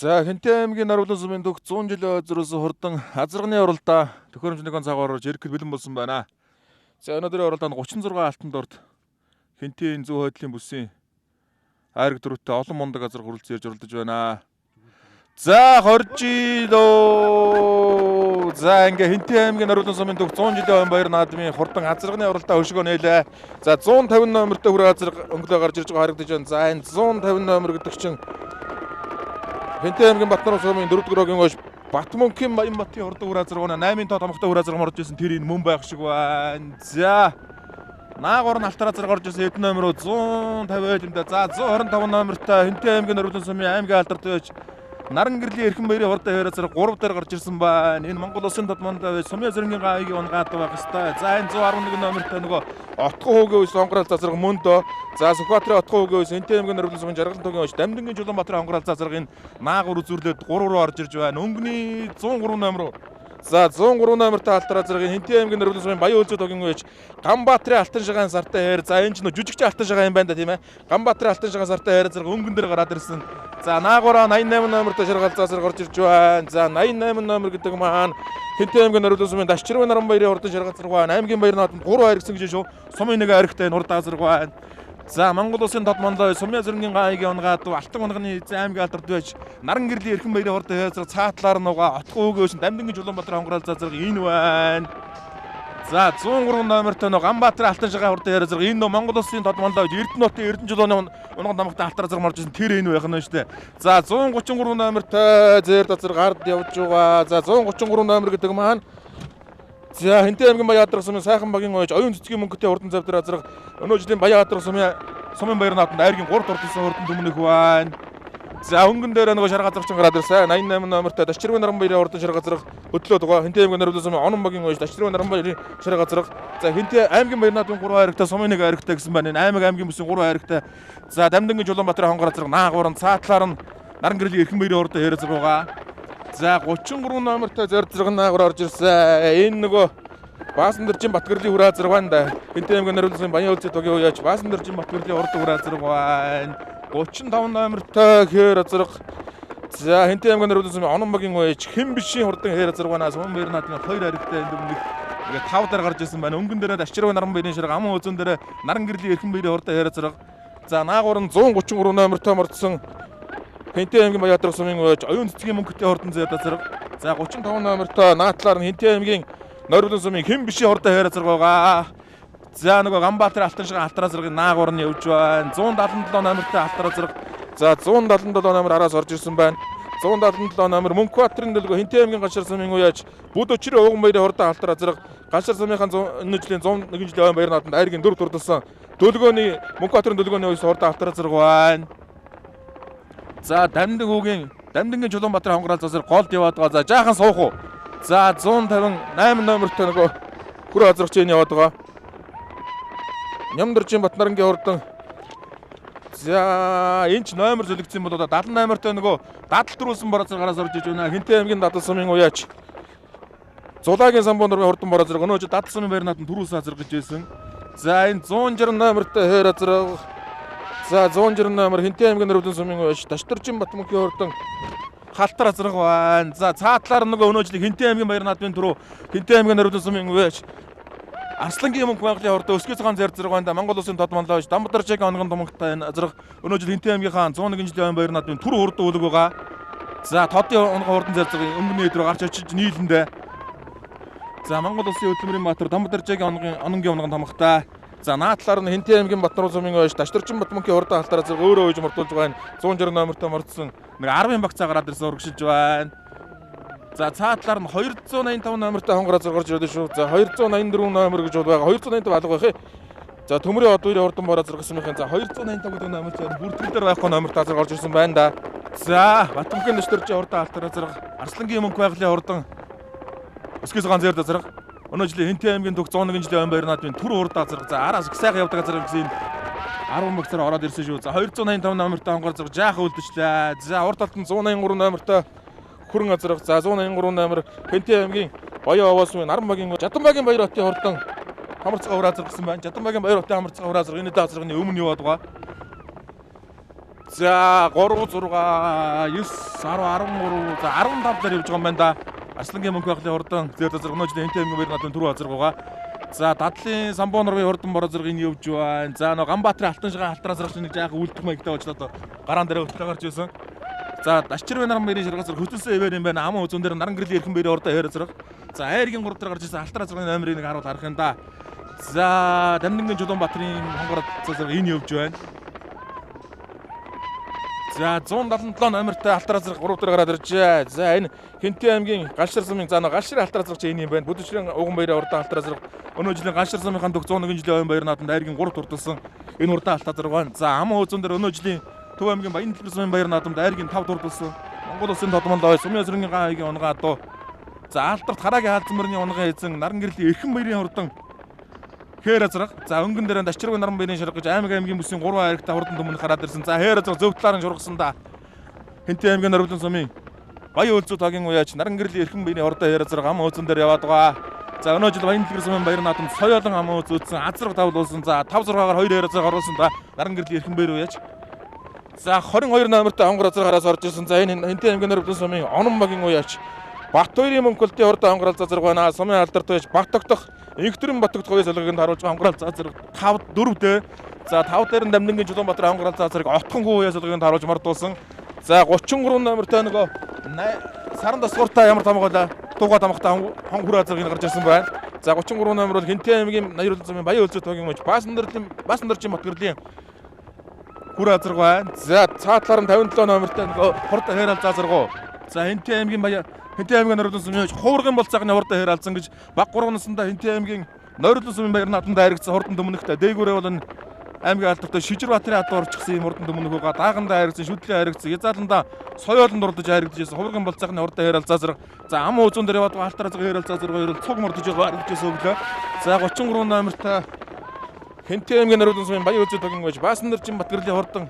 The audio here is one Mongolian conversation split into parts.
За Хэнтэй аймгийн Наруулан сумын төгс 100 жилийн хойзроос хурдан азарганы уралдаа төхөөрөмж нэгэн цагаар орж ирэхэд бэлэн болсон байна. За өнөөдрийн уралдаанд 36 алтан дорд Хэнтийн зүү хойдлын бүсийн айраг дөрөвтэй олон мундаг азар хүрэлцэн ирж уралдаж байна. За 20 жил оо. За ингээ Хэнтийн аймгийн Наруулан сумын төгс 100 жилийн хойн баяр наадмын хурдан азарганы уралдаа өшгөө нээлээ. За 150 номертой хүрээ азарга өнгөлөө гарч ирж байгаа харагдаж байна. За энэ 150 номер гэдэг чинь Хэнтэй аймгийн Батнар сумын 4 дугаар хогийн хойш Батмөнхийн Баянбатын хурдан үр азарга 8-ын тоо томхтой үр азарга орж ирсэн тэр энэ мөн байх шиг байна. За наагур нь алтар азарга орж ирсэн хэдэн номер 150 юм да. За 125 номертой Хэнтэй аймгийн Наруулан сумын аймгийн алдарт байж Наран гэрлийн эрхэн баярын хурдан хоёр азарга 3 дээр гарч ирсэн байна. Энэ Монгол улсын тод мандаа байж сумын зэрэнгийн гавьяагийн унгаад байх хэвээр. За энэ 111 номертой нөгөө Отгон хүүгийн үс онгораал зазраг мөндөө. За Сүхбаатарын Отгон хүүгийн үс Энтэй аймгийн Наруулан сумын Жаргалан тугийн үс Дамдингийн Чулуунбаатарын онгораал зазраг энэ наагур үзүүрлээд 3 руу орж ирж байна. Өнгөний 103 номер руу. За 103 номертой алтар азаргын Хэнтэй аймгийн Наруулан сумын Баян өлзөө тугийн үеч Ганбаатарын алтан шагаан сартай хайр. За энэ ч нөө жүжигч алтан шагаан юм байна да тийм ээ. Ганбаатарын алтан шагаан сартай хайр зэрэг өнгөн дээр гараад ирсэн. За наагураа 88 номертой шаргаал заасар гарч ирж байна. За 88 номер гэдэг маань Хэнтэй аймгийн Наруулан сумын Дашчирвын Наран баярын хурдан шаргаал зэрэг байна. Аймгийн баяр наадманд 3 хайр гэсэн гэж шүү. Сумын нэг хайртай энэ хурдан азарга байна. За Монгол улсын тод монлоо сумын зэрэнгийн гайгийн унгаад алтан унганы эзэн аймгийн алдарт байж Наран гэрлийн эрхэн баярын хурдан хайр зэрэг цаатлаар нугаа Отгон хүүгийн өшин Дамдингийн Чулуунбаатарын хонгораал зазраг энэ байна. За 103 номертой нөө Ганбаатарын алтан шагаан хурдан хайр зэрэг энэ нөө Монгол улсын тод монлоо Эрдэнэ хотын Эрдэнэ чулууны унган дамгтай алтар зэрэг орж ирсэн тэр энэ байх нь шүү дээ. За 133 номертой зээр дазар гард явж байгаа. За 133 номер гэдэг маань за Хэнтэй аймгийн Баян сумын сайхан багийн ойж оюун цэцгийн мөнгөтэй хурдан завдар азраг өнөө жилийн Баян сумын баяр наадманд айргийн 3 дурдсан хурдан түмнэх байна. За өнгөн дээр нөгөө шарга азрагч гараад ирсэн. 88 номертой Дашчирвын Наран баярын хурдан шарга азраг хөдлөөд байгаа. Хэнтэй аймгийн Наруулан сумын Онон багийн ойж Дашчирвын Наран баярын шарга азраг. За Хэнтэй аймгийн баяр наадмын 3 хайрагтай сумын 1 хайрагтай гэсэн байна. Энэ аймаг аймгийн бүсийн 3 хайрагтай. За Дамдингийн Чулуунбаатарын хонгор азраг наагур нь цаатлаар нь Наран гэрлийн эрхэн баярын хурдан хайр азраг байгаа. За 33 номертой зэр зэрэг наагур орж ирсэн. Энэ нөгөө Баасандэржин Батгэрлийн хүрээ азраг байна да. Хэнтэй аймгийн Наруулан сумын Баян өлзий тугийн үеч Баасандэржин Батгэрлийн хурдан хүрээ азраг байна. 35 номертой хээр азраг. За Хэнтэй аймгийн Наруулан сумын Онон багийн үеч хэн бишийн хурдан хээр азраг байна. Сумын баяр наадмын 2 харигтай энэ өмнөх ингээ 5 дээр гарч ирсэн байна. Өнгөн дээрээ Дашчирвын Наран баярын шарга аман үзэн дээрээ Наран гэрлийн эрхэн баярын хурдан хээр азраг. За наагур нь 133 номертой мордсон Хэнтэй аймгийн Баян сумын үеч оюун цэцгийн мөнгөтэй хурдан зээр азраг. За 35 номертой наатлаар нь Хэнтэй аймгийн Наруулан сумын хэн бишийн хурдан хайр азраг байгаа. За нөгөө Ганбаатарын алтан шагаан алтар азрагын наагур нь явж байна. 177 номертой алтар азраг. За 177 номер араас орж ирсэн байна. 177 номер Мөнхбаатарын дэлгөө Хэнтэй аймгийн Гашар сумын үеч Бүд өчрийн ууган баярын хурдан алтар азраг. Гашар сумынхаа энэ жилийн 101 жилийн ойн баяр наадманд айргийн 4 дурдсан. Дөлгөөний Мөнхбаатарын дөлгөөний үес хурдан алтар азраг байна. За Дамдин хүүгийн Дамдингийн Чулуунбаатарын хонгораал засар голд яваад байгаа. За жаахан суух уу? За 158 номертой нөгөө хүрээ азрагч энэ яваад байгаа. Нямдаржин Батнарангийн хурдан. За энэ ч номер зөлөгдсөн бол одоо 78-тай нөгөө дадал төрүүлсэн бороо гараас орж иж байна. Хэнтэй аймгийн дадал сумын уяач Зулаагийн самбуу нурмын хурдан бороо зэрэг өнөө дадал сумын баяр наадманд төрүүлсэн азраг гэж байсан. За энэ 160 номертой хойр азраг. За 160 номер Хэнтэй аймгийн Наруулан сумын уяач Дашдуржин Батмөнхийн хурдан халтар азраг байна. За цаатлаар нөгөө өнөө жилийн Хэнтэй аймгийн баяр наадмын түрүү Хэнтэй аймгийн Наруулан сумын уяач Арслангийн мөнгө байгалийн хурдан өсгөө цагаан зэр зэрэг байна. Монгол улсын тод монлоо ш Дамбадарчгийн онгон томгтой энэ азраг өнөө жил Хэнтэй аймгийнхаа 101 жилийн ойн баяр наадмын түр хурдан үлэг байгаа. За тодын онгон хурдан зэр зэрэг өнгөний өдрөө гарч очиж нийлэндээ. За Монгол улсын хөдөлмөрийн баатар Дамбадарчгийн ононгийн онгон томгтой. За наатлаар нь Хэнтэй аймгийн Батнаруу сумын ойш Дашдурчин Батмөнхийн хурдан алтаар зэрэг өөрөө үйж мортуулж байгаа энэ 160 номертой мордсон нэг 10-ын багцаа гараад ирсэн урагшиж байна. За цаатлаар нь 285 номертой хонгороо зэрэг орж ирээд шүү. За 284 номер гэж бол байгаа. 285 алга байх ээ. За Төмрийн од үерийн хурдан бороо зэрэг сумынхын за 285 гэдэг номер чинь бүртгэл дээр байхгүй номертой зэрэг орж ирсэн байна да. За Батмөнхийн Дашдурчин хурдан алтаар зэрэг Арслангийн мөнгө байгалийн хурдан өсгөөс ганц зэр зэрэг өнөө жилийн Хэнтэй аймгийн төгс 101 жилийн ойн баяр наадмын түр хурдан азраг. За араас их сайхан явдаг азраг гэсэн энэ 10 багцаар ороод ирсэн шүү. За 285 номертой хонгор зэрэг жаахан үлдчихлээ. За урд талд нь 183 номертой хүрэн азраг. За 183 номер Хэнтэй аймгийн Баян овоо сумын Наран багийн Жаданбагийн баяр хотын хурдан хамарцгаа үр азраг гэсэн байна. Жаданбагийн баяр хотын хамарцгаа үр азраг энэ азрагны өмнө яваад байгаа. За 3 6 9 10 13 за 15 дээр явж байгаа юм байна да. Арслангийн мөнх байгалийн хурдан зэр зазраг өнөө жилийн Хэнтэй аймгийн баяр наадмын түрүү азраг байгаа. За дадлын самбуу нурвын хурдан бороо зэрэг энэ явж байна. За нөө Ганбаатарын алтан шагаан алтан азраг нэг жаахан үлдэх маягтай болчлоо одоо гараан дээр хөтлөө гарч ирсэн. За Дашчирвэ наран баярын шаргал зэрэг хөтөлсөн хэвээр юм байна. Аман үзүүн дээр наран гэрлийн эрхэн баярын ордоо хэвээр зэрэг. За айргийн 3 дээр гарч ирсэн алтан азрагын номерыг нэг харуул харах юм да. За Дамнангийн Чулуунбаатарын хонгор зэрэг энэ явж байна. За 177 номертой алтан азраг 3 дээр гараад иржээ. За энэ Хэнтэй аймгийн Галшир сумын за Галшир алтан азраг чи энэ юм байна. Бүдүүчрийн уган баярын ордоо алтан азраг өнөө жилийн Галшир сумынхаа дөх 101 жилийн ойн баяр наадамд айргийн 3 дурдсан энэ урдаан алтан азраг байна. За аман үзүүн дээр өнөө жилийн Төв аймгийн Баян дэлгэр сумын баяр наадамд айргийн 5 дурдсан. Монгол улсын тодмонд ой сумын өсрөнгийн ган хаягийн унгаа адуу. За алдарт харагийн хаалцан мөрний унгаан эзэн наран гэрлийн эрхэн баярын хурдан хээр азраг. За өнгөн дээр Дашчиргүй наран баярын шарга гэж аймаг аймгийн бүсийн 3 айрагтай хурдан төмөн хараад ирсэн. За хээр азраг зөв талаар нь шургасан да. Хэнтэй аймгийн Нориглон сумын Баян өлзүү тагийн уяач наран гэрлийн эрхэн баярын хурдан хээр азраг ам өөзөн дээр яваад байгаа. За өнөө жил Баян дэлгэр сумын баяр наадамд соёолон ам өөз өөдсөн азраг тавлуулсан. За 5 6-аар 2 хээр азраг оруулсан да. Наран гэрлийн эрхэн баяр уяач. За 22 номертой хонгор азраг хараас орж ирсэн. За энэ Хэнтэй аймгийн Нориглон сумын Онон багийн уяач Бат хоёрын мөнхөлтийн хурдан хонгорол зазраг байна. Сумын алдарт байж Бат тогтох Инхтрэн Бат тогтох хоёрын солигыг харуулж байгаа хонгорол зазраг 5 4 дээ. За 5 дээр нь Дамнангийн Чулуунбаатар хонгорол зазраг отхон хүү уяа солигыг харуулж мордуулсан. За 33 номертой нөгөө саран тасгууртай ямар тамга байлаа? Тууга тамгатай хон хүрээ азраг гарч ирсэн байна. За 33 номер бол Хэнтэй аймгийн Нориглон сумын Баян өлзөө тогийн мөч Баасандарчин Батгэрлийн хүрээ азраг байна. За цаа талаар нь 57 номертой нөгөө хурдан хэр алзаа азраг. За Хэнтэй аймгийн Баян Хэнтэй аймгийн Нориглон сумын хуургын болцоогны хурдан хэр алзан гэж баг 3 насндаа Хэнтэй аймгийн Нориглон сумын баяр наадамд айрагдсан хурдан төмөнөхтэй дээгүүрээ бол аймгийн алдартай Шижирбаатарын адуу орчихсон юм хурдан төмөнөх байгаа. Даагандаа айрагдсан, шүдлээ айрагдсан, язааландаа соёолонд дурдж айрагдж байсан хуврагын болцоогны хурдан хэр алзаа зэрэг. За ам үзүүн дээр яваад алтар азраг хэр алзаа зэрэг хоёр цуг мордож байгаа айрагдж байсан өглөө. За 33 номертой Хэнтэй аймгийн Нориглон сумын Баян өлзөө тогийн байж Баасандарчин Батгэрлийн хурдан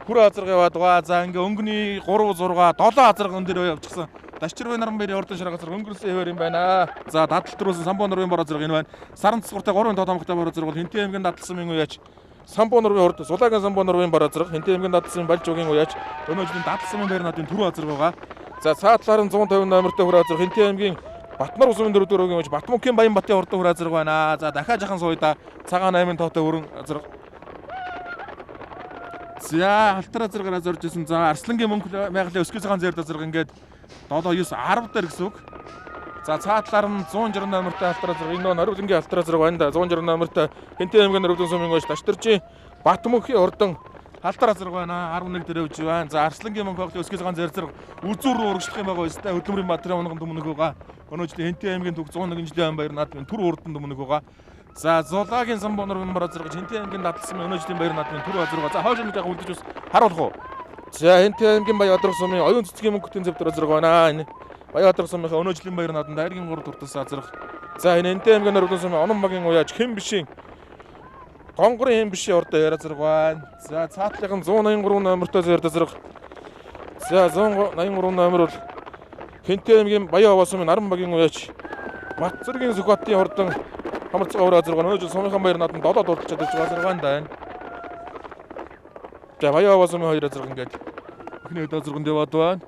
хүрээ азраг яваад байгаа. За ингээ өнгөний 3 6 7 азраг өн дээр явчихсан. Дашчирвэ наран баярын хурдан шарга зэрэг өнгөрсөн хэвээр юм байна. За дадал төрүүлсэн самбуу нурвын бороо зэрэг энэ байна. Саран цэцгуртай 3 тоо тамгатай бороо зэрэг бол Хэнтэй аймгийн дадлсан мөн уяач самбуу нурвын хурд Сулагийн самбуу нурвын бороо зэрэг Хэнтэй аймгийн дадлсан Балж угийн уяач өнөө жилийн дадлсан мөн баяр наадмын түрүү азраг байгаа. За цаа талаар нь 150 номертой хүрээ азраг Хэнтэй аймгийн Батмар усмын дөрөвдүгээр үгийн уяач Батмөнхийн Баян Батын хурдан хүрээ азраг байна. За дахиад жахан сууя цагаан 8 тоотой өрөн азраг. За алтар азраг гараад орж ирсэн. За Арслангийн мөнх байгалийн өсгөө цагаан зэр азраг ингээд 7 9 10 дээр гэсэн үг. За цаа талаар нь 160 номертой алтар азраг. Энэ нөө Нориглонгийн алтар азраг байна да. 160 номертой Хэнтэй аймгийн Нориглон сумын гош Дашдаржийн Батмөнхийн хурдан алтар азраг байна. 11 дээр явж байна. За Арслангийн мөнх байгалийн өсгөө цагаан зэр зэрэг үзүүр рүү урагшлах юм байгаа өстэй. Хөдөлмөрийн Баатрын унган төмөнөх байгаа. Өнөө жилийн Хэнтэй аймгийн төг 101 жилийн ам баяр наадмын түр хурдан төмөнөх байгаа. За Зулагийн самбуу нурвын бороо зэрэг Хэнтэй аймгийн дадлсан өнөө жилийн баяр наадмын түр азраг. За хойш нэг яг үлдэж бас харуулах уу? За Хэнтэй аймгийн Баян Бадрах сумын оюун цэцгийн мөнгөтийн зэвдэр азраг байна. Энэ Баян Бадрах сумынхаа өнөө жилийн баяр наадманд айргийн 3 дурдсан азраг. За энэ Хэнтэй аймгийн Нориглон сумын Онон багийн уяач хэн бишийн Гонгорын хэн бишийн ордоо яар азраг байна. За цаатлынхан 183 номертой зэр азраг. За 183 номер бол Хэнтэй аймгийн Баян овоо сумын Наран багийн уяач Батцэргийн Сүхбаатын хурдан хамарцгаа өөр азраг байна. Өнөө жил сумынхан баяр наадманд 7 дурдж чадаж байгаа азраг байна да энэ. За Баян овоо сумын 2 азраг ингээд эхний хэд азраганд яваад байна.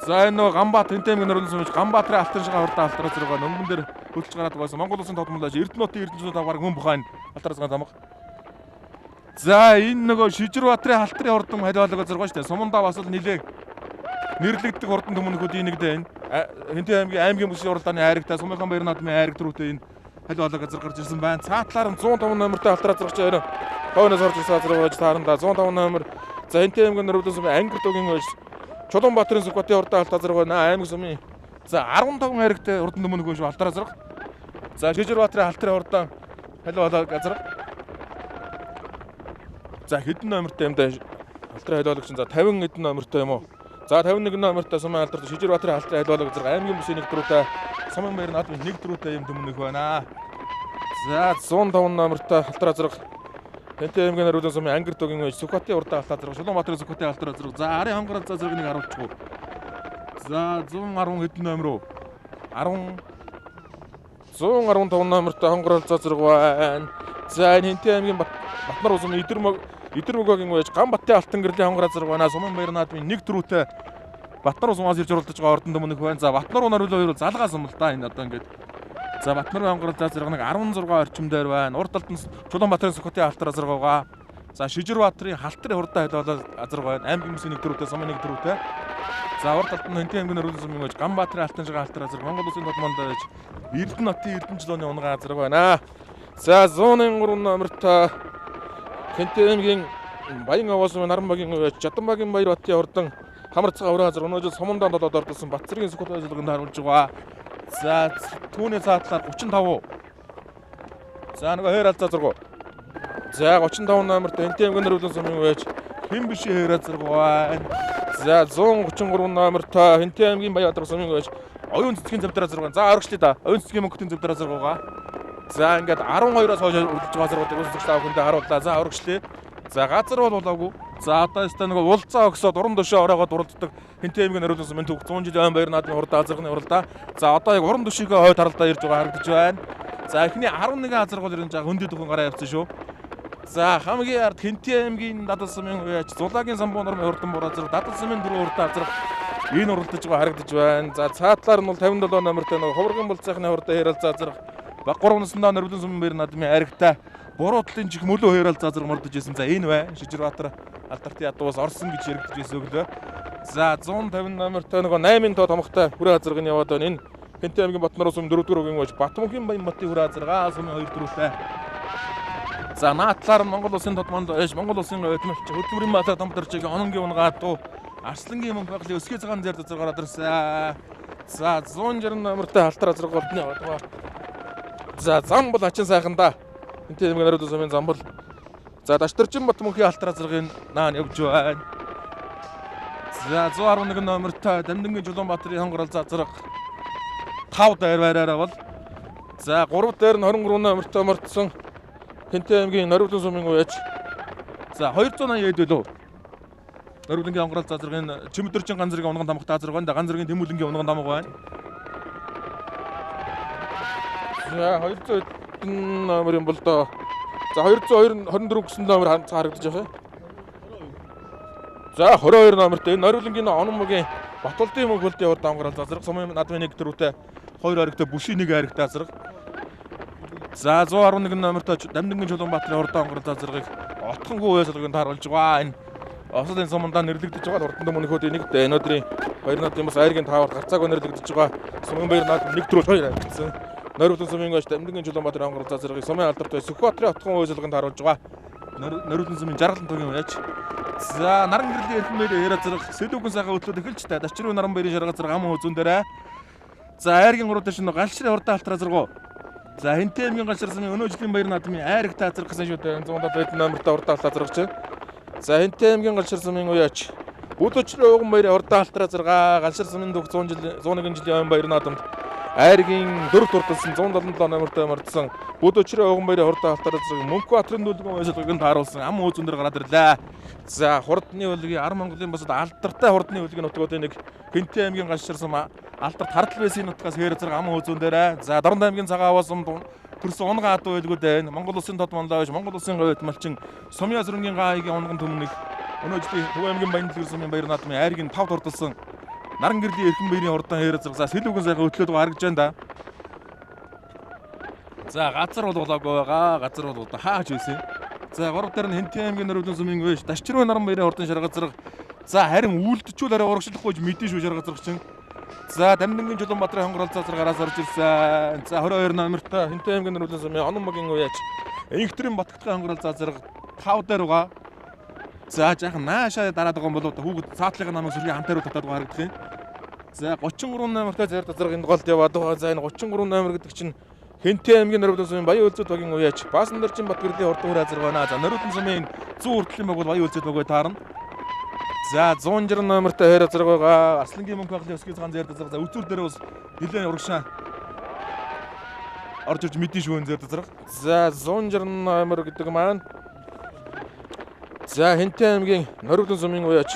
За энэ нөгөө Ганбаат Хэнтэй аймгийн Нориглон сумын Ганбаатарын алтан шагаа хурдан алтар азраг байна. Өнгөн дээр хөлж гараад байсан. Монгол улсын тодмолож Эрдэнэтийн Эрдэнэт баг мөн бухайн алтар азрагын тамга. За энэ нөгөө Шижирбаатарын халтрын хурдан халиалаг азраг байна шүү дээ. Сумандаа бас л нилээн нэрлэгдэх хурдан төмөнхүүдийн нэг дээ энэ. Хэнтэй аймгийн бүсийн уралдааны айрагтай сумынхан баяр наадмын айраг түрүүтэй энэ халиалаг азраг гарч ирсэн байна. Цаа талаар нь 105 номертой алтар азраг чи хоёр хойноос орж ирсэн азраг байж тааранда 105 номер. За Хэнтэй аймгийн Нориглон сумын Ангар дугийн байж Чулуунбаатарын Сүхбаатын хурдан алт азраг байна. Аймаг сумын за 15 айрагтай хурдан төмөнхөө шүү алтар азраг. За Шижирбаатарын халтрын хурдан халиалаг азраг. За хэдэн номертой юм да алтрын халиалагч за 50 хэдэн номертой юм уу? За 51 номертой сумын алдарт Шижирбаатарын халтрын халиалаг зэрэг аймгийн бүсийн нэг дөрөвтэй сумын баяр наадмын нэг дөрөвтэй юм төмөнөх байна. За 105 номертой халтар азраг Хэнтэй аймгийн Нориглон сумын Ангар дугийн үеч Сүхбаатын урдаа алт азраг Чулуунбаатарын Сүхбаатын алтар азраг. За арын хонгор алт азраг нэг харуулчих уу? За 110 хэдэн номер уу? 10 115 номертой хонгор алт азраг байна. За энэ Хэнтэй аймгийн Батмар усмын Идэр мөгөөгийн үеж Ганбатын алтан гэрлийн хонгор азарга байна. Сумын баяр наадмын нэг дөрөвтэй Батнар сумаас ирж оролдож байгаа ордонд өмнөх байна. За Батнар нарвал хоёр залгаас юм л да энэ одоо ингээд. За Батнар хонгор азарга нэг 16 орчим дээр байна. Урд талд нь Чулуунбаатарын Сүхбаатын алтар азарга байгаа. За Шижирбаатарын халтарын хурдан хайлуулал азарга байна. Аймгийн бүсийн нэг дөрөвтэй, сумын нэг дөрөвтэй. За урд талд нь Хэнтийн аймгийн нарвал сумын үеж Ганбаатарын алтан жигаан алтар азарга Монгол улсын тодмонд байж Эрдэнэ хотын Эрдэнэ жолооны унгаан азарга байна. За 103 номертой Хэнтийн аймгийн Баян овоос Наранбагийн үеж Жаданбагийн Баяр батын хурдан Хамар цагаан өрөө газар өнөө жил сумандаа долоод ордсон Батцэргийн Сүхбаатын ажиллагаанд харуулж байгаа. За түүний цаатлаар 35. За нөгөө хоёр алзаа зургуу. За 35 номерт Энтийн аймгийн нөрвөлэн сумын байж хэн биш хоёр зургуу байна. За 133 номерт Хэнтийн аймгийн Баян Баатар сумын байж оюун цэцгийн зэвдэр зургуу. За оргичлээ да. Оюун цэцгийн мөнгөтийн зэвдэр зургуугаа. За ингээд 12-оос хойш үргэлж байгаа зургуудыг үзэгч та бүхэндээ харууллаа. За оргичлээ. За газар бол болоогүй. За одоо өстой нөгөө уулзаа өгсөд уран төшөө ороогоод уралддаг Хэнтийн аймгийн нөрвөлэн сумын төв 100 жилийн ойн баяр наадмын хурдан азарганы уралдаа. За одоо яг уран төшийгөө хойд харалдаа ирж байгаа харагдаж байна. За эхний 11 азаргал ирэн жаа хөндөд дөхөн гараа явцсан шүү. За хамгийн ард Хэнтийн аймгийн Дадал сумын үеч Зулагийн самбуу нормын хурдан бур азарга Дадал сумын дөрөв хурдан азарга энэ уралдаж байгаа харагдаж байна. За цаатлаар нь бол 57 номертой нөгөө ховргийн булцайхны хурдан хэрэлцээ азарга баг 3 насндаа нөрвөлэн сумын баяр наадмын аригтай буруу талын чих мөлөө хэрэлцээ азарга мордож исэн. За энэ бай Шижирбаатар алдартын ядуус орсон гэж яригдж байсан өглөө. За 150 номертой нөгөө 8-ын тоо томхтой хүрээ азарганы яваад байна. Энэ Хэнтийн аймгийн Батнар сум 4-р үгийн гож Батмөнхийн Баян батын хүрээ азарга сумын 2 дөрөвтэй. За наатлаар нь Монгол улсын тодмонд ээж Монгол улсын өдмөлч хөдөлмөрийн баатар томдорчиг ононгийн унгаа дуу Арслангийн мөнх байгалийн өсгий цагаан зэр зазар гараад ирсэн. За 160 номертой халтар азарга голдны яваад байгаа. За зам бол ачин сайхан да. Хэнтийн аймгийн Нарвал сумын зам бол за Дашдэрчин Батмөнхийн алтар азаргын наан явж байна. За 111 номертой Дамдингийн Чулуунбаатарын хонгорол азарга 5 дээр байраараа бол за 3 дээр нь 23 номертой мордсон Хэнтийн аймгийн Норвлон сумын үеч за 280 хэд билүү? Норвлонгийн онгорол азаргын Чимэдэрчин ган зэргийн унган тамхтай азарга байна. Ган зэргийн Тэмүүлэнгийн унган тамга байна. За 200 номер юм бол доо. За 224 гэсэн номер харагдаж байна. За 22 номерт энэ Норвлонгийн Ономогийн Батулдын мөнхөлтийн урд онгорол азарга сумын наадмын нэг дөрөвтэй 2 оригтой бүшийн 1 оригтой азарга. За 111 номертой Дамдингийн Чулуунбаатарын урд онгорол азаргыг отхонгүй уяаслагыг тааруулж байгаа. Энэ Осолын сумандаа нэрлэгдэж байгаа урдан мөнхөдийн нэг өнөөдрийн баяр наадмын бас айргийн тааварт гарцаагүй нэрлэгдэж байгаа сумын баяр наадам нэг дөрөв хоёр авчихсан. Норвлон сумын гош Дамдингийн Чулуунбаатарын онгорол азаргыг сумын алдартай Сүхбаатарын отхон уяаслагыг тааруулж байгаа. Норвлон сумын жаргалан тугийн уяач. За наран гэрлийн эрхэм баяр яра зэрэг сэлүүгэн сайхан хөтлөд эхэлж та. Дачруу наран баярын шарга зэрэг ам үзүүн дээрээ. За айргийн 3 дэш нь галшрын хурдан алтар азаргуу. За Хэнтийн аймгийн галшир сумын өнөө жилийн баяр наадмын айраг та азарга гэсэн шүү дээ. 171 номертой хурдан алтар азарга чи. За Хэнтийн аймгийн галшир сумын уяач. Бүлөчрийн уган баярын хурдан алтар азарга галшир сумын дөх 100 жил 101 жилийн ойн баяр наадамд айргийн дөрөв дурдсан 177 номертой мордсон Бүлөчрийн уган баярын хурдан алтар азарга Мөнхбаатарын нүлгэн уяаслагыг тааруулсан ам үзүүн дээр гараад ирлээ. За хурдны үлгийн Ар Монголын босод алдартай хурдны үлгийн нутгуудын нэг Хэнтийн аймгийн галшир сум алдарт хардл байсан нутгаас хээр зэрэг ам үзүүн дээрээ. За Дорнод аймгийн цагаан аваас сум төрсөн унган адуу байлгүй дээ. Монгол улсын тод монлоо биш Монгол улсын говьд малчин Сумын сүрэнгийн гаагийн унган төмөнийг өнөө жилийн Төв аймгийн Баян дэлгэр сумын баяр наадмын айргийн 5 дурдсан наран гэрлийн эрхэм баярын хурдан хээр зэрэг за сэлүүгэн сайхан хөтлөөд харагдаж байна да. За газар бол болоогүй байгаа. Газар бол одоо хаач байсан. За 3 дээр нь Хэнтийн аймгийн Норвлон сумын үеч Дашчруу наран баярын хурдан шарга зэрэг. За харин үлдчихвэл арай урагшлахгүй ч мэдэн шүү шарга зэрэг чинь. За Дамдингийн Чулуунбаатарын хонгорол цаазар гараас орж ирсэн. За 22 номертой Хэнтийн аймгийн Норвлон сумын Ономогийн үеч Инхтрийн Батгтгын хонгорол цаазар 5 дээр байгаа. За жаахан наашаа дараад байгаа юм болоо хүүхэд цаатлынхаа намайг сүргийн хамтаар татаад байгаа харагдах юм. За 33 номертой зэр тазарга энд голд яваад байгаа. За энэ 33 номер гэдэг чинь Хэнтийн аймгийн Норвлон сумын Баян үлзүүд багийн уяач Баасандарчин Батгэрлийн хурдан үр азар байна. За Норвлон сумын зүүн хүртлийн баг бол Баян үлзүүд баг таарна. За 160 номертой хоёр азарга байгаа. Арслангийн мөнх байгалийн өсгийн цагаан зэр тазарга. За үзүүр дээр бас нэлээд урагшаа орж ирж мэдэн шүүн зэр тазарга. За 160 номер гэдэг маань за Хэнтийн аймгийн Норвлон сумын уяач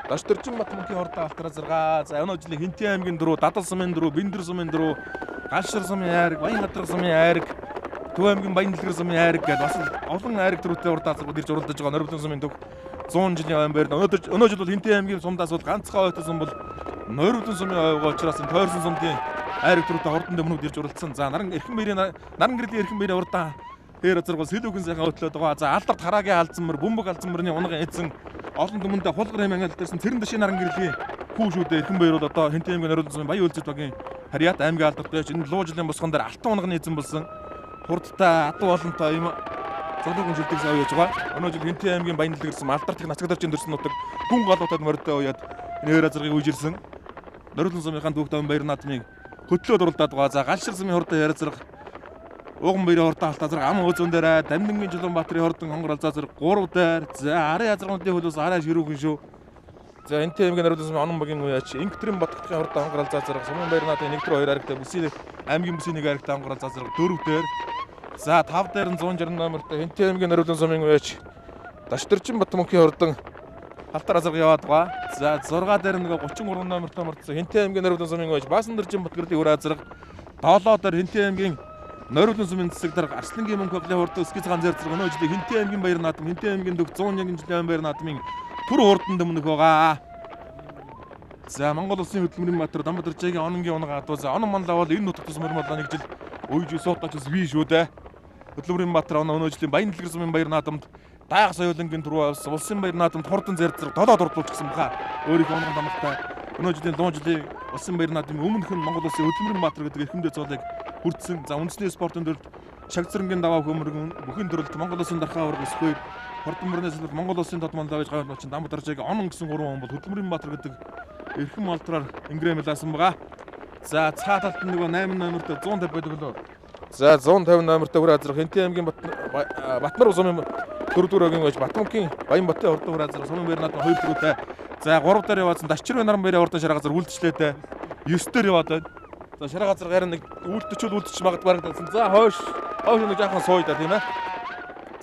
Дашдэрчин Батмөнхийн хурдан алтар азарга. За өнөө жилийн Хэнтийн аймгийн дөрөв, Дадал сумын дөрөв, Бэндэр сумын дөрөв, Галшир сумын айраг, Баян хадраг сумын айраг. Төв аймгийн Баян дэлгэр сумын айраг гэдэг бас олон айраг төрүүтэй урд азаргууд ирж уралдаж байгаа Нориблон сумын төв 100 жилийн ойн байр. Өнөө жил бол Хэнтийн аймгийн сумдаас бол ганцхан ойтой сум бол Нориблон сумын ойгоо учраас энэ тойрсон сумдын айраг төрүүтэй хурдан дөмнүүд ирж уралдсан. За наран эрхэн баярын наран гэрлийн эрхэн баярын урдаан хээр азаргууд сэлүүхэн сайхан хөтлөөд байгаа. За алдарт харагийн алзан мөр, бөмбөг алзан мөрний унган эзэн олон түмэндээ хулгар хэмээн ангилдсан цэрэн дэшийн наран гэрлийн хүү шүүдээ эрхэн баяр бол одоо Хэнтийн аймгийн Нориблон сумын Баян үлзэт багийн харьяат аймгийн алдарт байж энэ луу жилийн босгон дээр алтан унганы эзэн болсон хурдтай адуу олонтой юм зоглоог шилдэг сав яаж байгаа. Өнөө жил Хэнтийн аймгийн Баян дэлгэрсэн алдарт их нацагдарчин төрсөн нутаг гүн галуутад морьтой уяад энэ хээр азаргыг үжирсэн. Нориблон сумынхаа түүх таван баяр наадмыг хөтлөөд уралдаад байгаа. За галшир сумын хурдан ярилцрах Уган баярын хурдан алт азарга ам өөзөн дээр Дамдингийн Чулуунбаатарын хурдан хонгор алзаа зэрэг 3 дээр. За арын азаргуудын хөлөөс арай ширүүхэн шүү. За Хэнтийн аймгийн Нориблон сумын онон багийн үеач Инктрийн Батгтахын хурдан хонгор алзаа зэрэг Сумын баяр наадмын 1 дэх 2 аригтай бүсийн аймгийн бүсийн 1 аригтай хонгор алзаа зэрэг 4 дээр. За 5 дээр нь 160 номертой Хэнтийн аймгийн Нориблон сумын үеач Дашдэрчин Батмөнхийн хурдан халтар азарга яваад байгаа. За 6 дээр нэг 33 номертой мордсон Хэнтийн аймгийн Нориблон сумын үеач Баасандэрчин Батгэрлийн үр азарга 7 дээр Хэнтийн аймгийн Нориблон сумын засаг дарга Арслангийн мөнх баглын хурдан өсгий цагаан зэр зэрэг өнөө жилийн Хэнтийн аймгийн баяр наадам Хэнтийн аймгийн дөх 101 жилийн баяр наадмын түр хурдан дөмнөх байгаа. За Монгол улсын хөдөлмөрийн баатар Дамбадаржаагийн ононгийн унага адуу. За онон манлаа бол энэ нутагт тус мормолоо нэг жил уйж суудаач бас бий шүү дээ. Хөдөлмөрийн баатар оноо өнөө жилийн Баян дэлгэр сумын баяр наадамд дайг соёлонгийн түрүү авсан улсын баяр наадамд хурдан зэр зэрэг 7 дурдуулчихсан баха. Өөрийнхөө онгон дамгатай өнөө жилийн 100 жилийн улсын баяр наадмын өмнөх нь Монгол улсын хөдөлмөрийн баатар гэдэг эрхэмдэ зоолыг хүртсэн. За үндэсний спортын төрөлд шагцрангийн даваа хөмөргөн бүхэн төрөлд Монгол улсын дархаа аварга өсгөөр хурдан мөрний салбарт Монгол улсын тод манлаа гэж гавь ночин Дамбадаржаагийн онон гэсэн гурван хүн бол хөдөлмөрийн баатар гэдэг эрхэм алдраар ингрэмлаасан байгаа. За цаа талд нь нөгөө 8 номертой 150 байдаг лөө. За 150 номертой үр азрах Хэнтийн аймгийн Батмар сумын 4-р өгийн байж Батмөнхийн Баянбатын хурдан үр азрах сумын баяр наадмын 2 дөрөвтэй. За 3 дээр яваадсан Дашчирвэ наран баярын хурдан шарга газар үлдчлээтэй 9 дээр яваад байна. За шарга газар харин нэг үлдчихвэл үлдчих магадгүй харагдсан. За хойш нэг жаахан сууя да тийм ээ.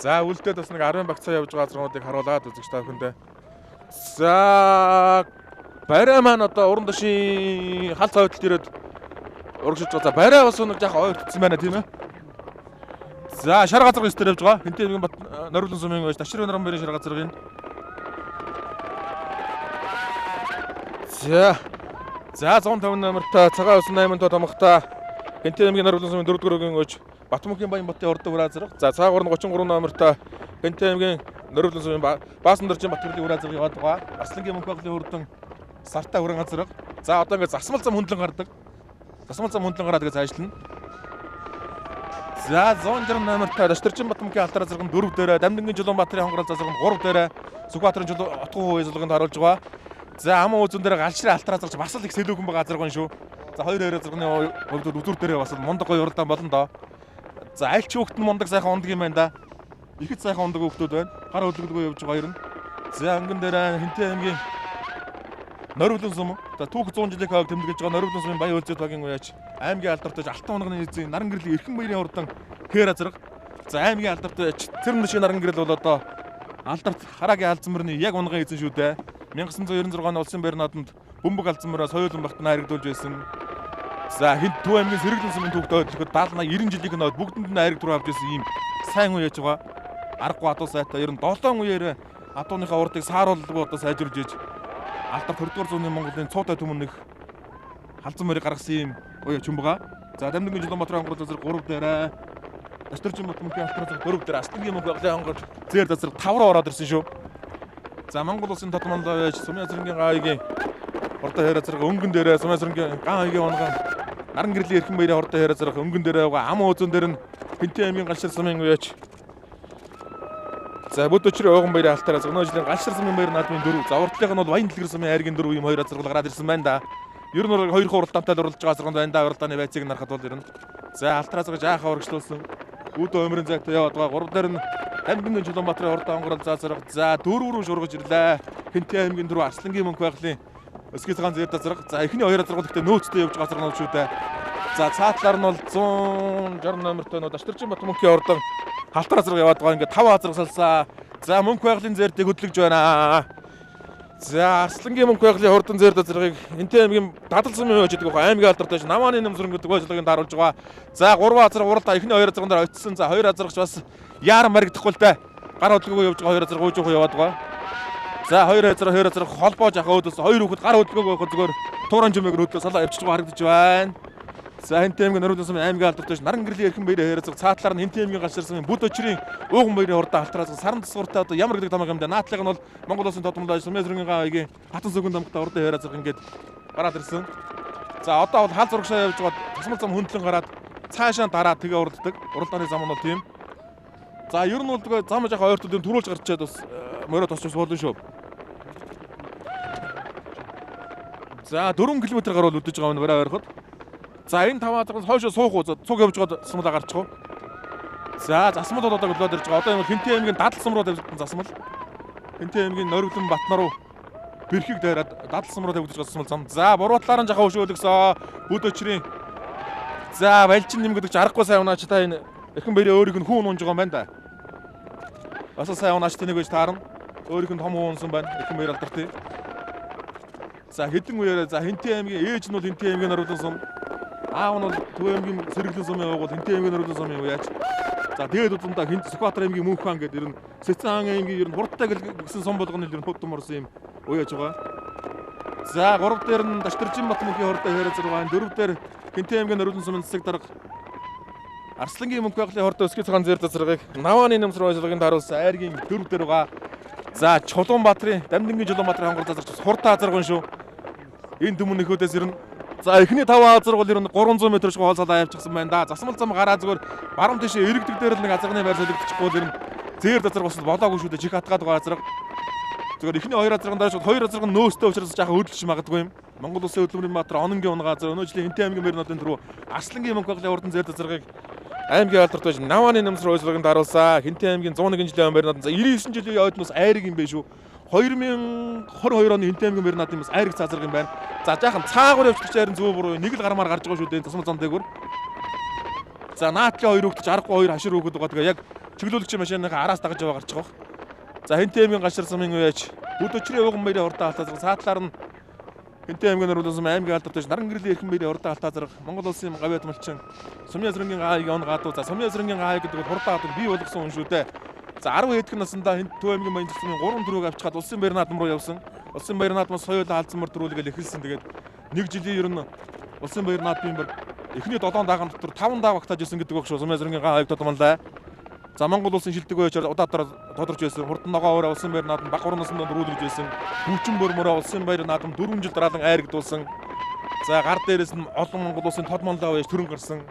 За үлдээд бас нэг 10 багцаа явж байгаа газруудыг харуулад үзэгч та бүхэндээ. За барай маань одоо уран дашийн халц хойдолд ирээд урагшиж байгаа. За барай бас нэг жаахан ойртсон байна тийм ээ. За шар газар 9 дээр явж байгаа. Хэнтийн аймгийн Нориблон сумын байж Дашчирвэ наран баярын шар газрыг энэ. За За 150 номертой цагаан ус 8 тоо томхтой Хэнтийн аймгийн Нориблон сумын 4-р өгийн өж Батмөнхийн Баянбатын хурдан үр азраг. За цаагуур нь 33 номертой Хэнтийн аймгийн Нориблон сумын Баасандэрчин Батгэрлийн үр азраг яваад байгаа. Арслангийн мөнх баглын хурдан сартай хүрэн азраг. За одоо ингээд засмал зам хөндлөн гардаг. Засмал зам хөндлөн гараад ингээд цаашлна. За 160 номертой Дашдэрчин Батмөнхийн алтар азраг нь 4 дээр, Дамдингийн Чулуунбаатарын хонгорол азраг нь 3 дээр, Сүхбаатарын Чулуу отгон хувийн зулганд харуулж байгаа. За аман үзэн дээр галшрын алтар азрагч бас л их сэлүүхэн байгаа азраг байна шүү. За хоёр хоёр азрагны хувьд үзүүр дээрээ бас мундаг гоё уралдаан болно доо. За аль ч хүүхэд нь мундаг сайхан ундаг юм байна да. Ихэд сайхан ундаг хүүхдүүд байна. Гар хөдлөгдгөө явж байгаа хоёр нь. За өнгөн дээр Хэнтийн аймгийн Нориблон сум. За түүх 100 жилийн хойг тэмдэглэж байгаа Нориблон сумын Баян үлзэт багийн уяач аймгийн алдартай алтан унганы эзэн наран гэрлийн эрхэн баярын хурдан хээр азраг. За аймгийн алдартай цэрэн дэшийн наран гэрэл бол одоо алдарт харагийн алзан мөрний яг унган эзэн шүү дээ. 1996 оны улсын баяр наадамд бөмбөг алзан мөрөө соёолон багтан айрагдуулж байсан. За Хэнт Төв аймгийн сэргэлэн сумын түүхт ойдлоход 70 80 90 жилийн хойд бүгдэнд нь айраг түрүү авч ирсэн ийм сайн үе яаж байгаа. Аргагүй адуу сайтай ер нь 7 үеэр адууныхаа урдыг сааруулгүй одоо сайжруулж иж алдарт 20 дугаар зууны Монголын цуутай түмэн нэг халзан морийг гаргасан ийм үе чүм байгаа. За Дамдингийн Чулуунбаатарын хонгорол зэрэг 3 дээр, Дашдэрчин Батмөнхийн алтар зэрэг 4 дээр, Арслангийн мөнх баглын хонгор зээр зэрэг 5 руу ороод ирсэн шүү. За Монгол улсын тод манлай байж Сумын азрангийн ган хоёгийн хурдан хайр азраг өнгөн дээрээ Сумын азрангийн ган хоёгийн унган наран гэрлийн эрхэн баярын хурдан хайр азраг өнгөн дээрээ байгаа ам өөзөн дээр нь Хэнтийн аймгийн галшир сумын үеач. За бүд өчрийн уйган баярын алтар азраг өнөө жилийн галшир сумын баяр наадмын 4. За уртлынх нь бол Баян дэлгэр сумын айргийн 4 ийм хоёр азраг гараад ирсэн байна да. Ер нь бол хоёр уралдаантай л уралдаж байгаа азраг байна да. Уралдааны байцыг нь харахад бол ер нь. За алтар азраг жаахан урагшлуулсан. Үүдэн өмрийн зайтай яваад байгаа. 3 дээр нь Дамдингийн Чулуунбаатарын хурдан хонгорол заазраг. За 4 рүү шургаж ирлээ. Хэнтийн аймгийн 4 Арслангийн мөнх байгалийн өсгий цагаан зэр азраг. За эхний хоёр азраг гэхдээ нөөцтэй явж байгаа азраг нь шүү дээ. За цаатлаар нь бол 160 номертой нөө Дашдэрчин Батмөнхийн хурдан халтар азраг яваад байгаа. Ингээд 5 азраг салсаа. За мөнх байгалийн зэрдийг хөдлөж байна. За Арслангийн мөнх байгалийн хурдан зэр дазрыг Хэнтэн аймгийн Дадал сумын хойч гэдэг аймгийн алдартай Намааны нэмсрэн гэдэг ажиллагааг даруулж байгаа. За 3 азраг уралдаа эхний 2 азраган дээр очсон. За 2 азрагч бас яар марагдахгүй л дээ. Гар хөдөлгөөгөө явж байгаа 2 азраг уйж яваад байгаа. За 2 азраг 2 азраг холбоож ахаа өөдөөс 2 хүүхэд гар хөдөлгөөгөө явах зүгээр тууран жимээг хөдлөө салаа явчихж байгаа харагдаж байна. За Хэнтэн аймгийн Нориглон сумын аймгийн алдартай Наран гэрлийн эрхэн баярын хоёр азраг цаатлаар нь Хэнтэн аймгийн Галшир сумын Бүд очрын ууган баярын хурдан алтраас саран тасгууртай одоо ямар гэдэг тамга юм бэ? Наадлыг нь бол Монгол улсын тодмолой сумын сөрөнгийн гавьгийн хатан сүгэн дамгтай урдан хоёр азраг ингээд гараад ирсэн. За одоо бол хал зурагшаа явж байгаа тасмал зам хөндлөн гараад цаашаа дараад тэгээ уралддаг. Уралдааны зам нь бол тийм. За ер нь бол тэгээ зам жаахан ойртол юм түрүүлж гарчаад бас морио тосч болно шүү. За 4 км гаруй үлдэж байгаа юм барай ойрход. За энэ 5 азрагаас хойшоо суух уу? Цуг явж байгаад засмалаа гарчих уу? За засмал бол одоо хөдлөөд ирж байгаа. Одоо юм Хэнтэн аймгийн Дадал сум руу тавигдсан засмал. Хэнтэн аймгийн Нориглон Батнар руу бэрхийг дайраад Дадал сум руу тавигдаж байгаа засмал зам. За буруу талаар нь жахаа өшөөлөгсөө. Бүд өчрийн. За Балжин нэм гэдэг чи аргагүй сайн унаач та энэ эрхэн баярын өөрийг нь хүн унж байгаа юм байна да. Бас сайн унаач тэнийг гэж таарна. Өөрийнх нь том хүн унсан байна. Эрхэн баяр алдартай. За хэдэн үеэрээ за Хэнтэн аймгийн ээж нь бол Хэнтэн аймгийн Нориглон сум. Аав нь бол Төв аймгийн Сэргэлэн сумын уугуул Хэнтэн аймгийн Нориглон сумын уяач. За тэгээд удамдаа Хинт Сүхбаатар аймгийн Мөнх хаан гэдэг ер нь Сэцэн хаан аймгийн ер нь хурдтай гэсэн сум болгоно ер нь худам орсон юм уяаж байгаа. За 3 дээр нь Дашдэржин Бат мөнхийн хурдтай хоёр азар байна. 4 дээр Хэнтэн аймгийн Нориглон сумын засаг дарга Арслангийн мөнх байгалийн хурдтай өсгий цагаан зэр засаргыг Навааны нэмсрүү ажиллагааг даруулсан айргийн 4 дээр байгаа. За Чулуунбаатарын Дамдингийн Чулуунбаатарын хонгор засарч хурдтай азарган шүү. Энэ дүмэн нөхөдөөс ер нь за эхний 5 азраг бол ер нь 300 м шиг хоол салаа явчихсан байна да. Засмал зам гараа зүгээр баруун тийшээ эргэдэг дээр л нэг азарганы байр солигдчихгүй л ер нь зээр дазраг бас болоогүй шүү дээ. Чих хатгаад байгаа азраг. Зүгээр эхний 2 азраган дараа шууд 2 азраг нь нөөцтэй учраас жаахан хөдөлж магадгүй юм. Монгол Улсын хөдөлмөрийн баатар Ононгийн унгаа азар өнөө жилийн Хэнтэн аймгийн мэрнодын түрүү Арслангийн мөнх байгалийн урдан зээр дазрагийг аймгийн алдарт байж Навааны нэмсрүү ажиллагааг даруулсан. Хэнтэн аймгийн 101 жилийн өмнө мэрнодын за 99 жилийн ойдноос айраг юм бэ шүү. 2022 оны Хэнтэн аймгийн мэрнодын бас айраг цаазраг юм байна. За жаахан цаагуур явчих чи харин зөв буруу нэг л гармаар гарч байгаа шүү дээ тасмал зам дээгүүр. За наадлын хоёр хүүхэд аргагүй хоёр хашир хүүхэд байгаа. Тэгээ яг чиглүүлэгч машиныхаа араас дагаж яваа гарч байгаа. За Хэнтэн аймгийн Гашир сумын үеэж Бүд өчрийн ууган баярын хурдан алтаа цаатлаар нь Хэнтэн аймгийн Нориглон сумын аймгийн алдартай Наран гэрлийн эрхэн баярын хурдан алтаа зэрэг Монгол улсын гавьяат малчин Сумын сөрөнгийн гаагийн он гадуу. За Сумын сөрөнгийн гаа гэдэг бол хурдан гадуу бий болгосон хүн шүү дээ. За 10 хэдхэн насндаа Төв аймгийн Баян сумын 3 дөрвөг авчгаад улсын баяр наадам руу явсан. Улсын баяр наадмаас соёл хаалцмар дөрвөлгээл эхэлсэн. Тэгээд нэг жилийн ер нь улсын баяр наадмын баг эхний 7 дааган дотор 5 дааг багтааж исэн гэдэг баг шүү. Сумын сөрөнгийн гаа аяг тодмонлаа. За Монгол улсын шилдэг үеэр удаатар тодорч байсан. Хурдан ногоон ураа улсын баяр наадам баг 3 наснд дөрвөлгөж байсан. Хүчин бөрмөрөө улсын баяр наадам 4 жил дараалан айрагдуулсан. За гар дээрээс нь олон Монгол улсын тод монлоо байж төрөн гарсан.